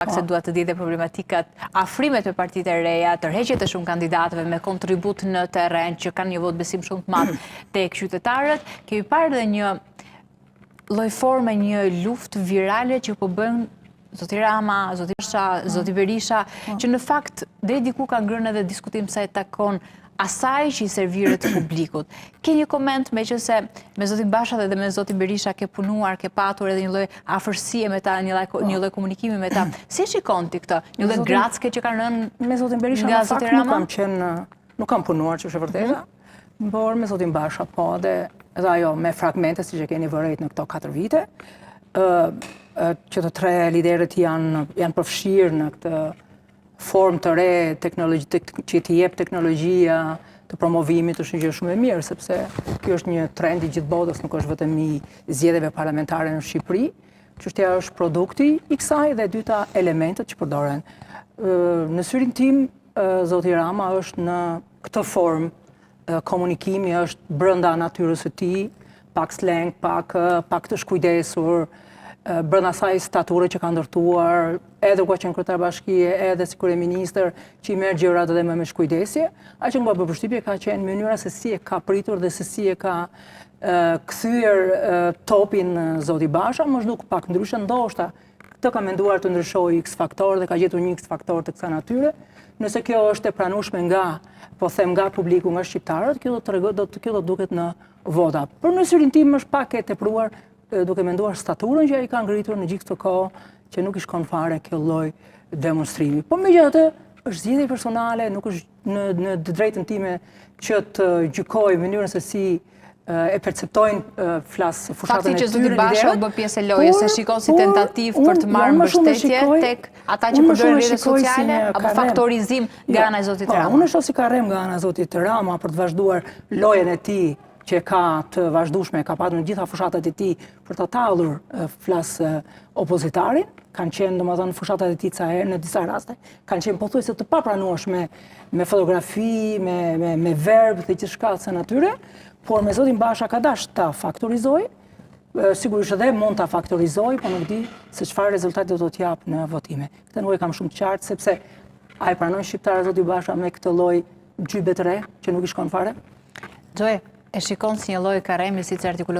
Pak se dua të di dhe problematikat, afrimet me partitë e reja, tërheqjet e shumë kandidatëve me kontribut në terren që kanë një votëbesim shumë të madh tek qytetarët, kemi parë dhe një lloj forme një luftë virale që po bën zoti Rama, zoti Basha, zoti Berisha, që në fakt deri diku ka ngrënë edhe diskutim sa i takon asaj që i serviret publikut. Ke një koment meqenëse me zotin Basha dhe me zotin Berisha ke punuar, ke patur edhe një lloj afërsie me ta, një lloj po. një lloj komunikimi me ta. Si e shikon ti këtë? Një lloj gracke që kanë rënë me zotin Berisha nga zoti Rama? Nuk kam qenë, nuk kam punuar, që është e vërteta. Mm -hmm. Por me zotin Basha po dhe edhe ajo me fragmente siç e keni vërejt në këto 4 vite, ë që të tre liderët janë janë përfshirë në këtë formë të re teknologji që t'i jep teknologjia të promovimit është një gjë shumë e mirë sepse kjo është një trend i gjithë botës, nuk është vetëm i zgjedhjeve parlamentare në Shqipëri. Çështja është produkti i kësaj dhe e dyta elementët që përdoren. Në syrin tim zoti Rama është në këtë formë komunikimi është brenda natyrës së tij, pak slang, pak pak të shkujdesur, brenda asaj stature që ka ndërtuar, edhe kur ka qenë kryetar bashkie, edhe si kryeministër, që i merr gjërat edhe më me shkujdesje. Ajo që më ka bërë përshtypje ka qenë mënyra se si e ka pritur dhe se si e ka kthyer topin zoti Basha, m'u duk pak ndryshe ndoshta Këtë ka menduar të ndryshojë X faktor dhe ka gjetur një X faktor të kësaj natyre. Nëse kjo është e pranueshme nga, po them nga publiku, nga shqiptarët, kjo do të tregoj, do të kjo do të duket në vota. Por në syrin tim është pak e tepruar duke menduar staturën që ai ka ngritur në gjithë këtë kohë, që nuk i shkon fare kjo lloj demonstrimi. Po megjithatë, është zgjedhje personale, nuk është në në të drejtën time që të gjykoj mënyrën se si e perceptojnë flas fushatën e tyre. Fakti që zoti Basha u bë pjesë e lojës, e shikon si tentativë për të marrë mbështetje tek ata që përdorin rrjetet sociale apo faktorizim nga ana e zotit po, Rama. Unë e shoh si karrem nga ana e zotit Rama për të vazhduar lojën e tij që ka të vazhdueshme, ka patur në gjitha fushatat e tij për ta tallur flas opozitarin, kanë qenë domethënë fushatat e tij ca herë në disa raste, kanë qenë pothuajse të papranueshme me fotografi, me me me verb dhe gjithçka të kësaj natyre, por me zotin Basha ka dashur ta faktorizojë, sigurisht edhe mund ta faktorizojë, por nuk di se çfarë rezultati do të japë në votime. Këtë nuk e kam shumë të qartë sepse a e pranojnë shqiptarët zoti Basha me këtë lloj xhybe të re që nuk i shkon fare? Xhoe, e shikon si një lloj karremi siç artikulon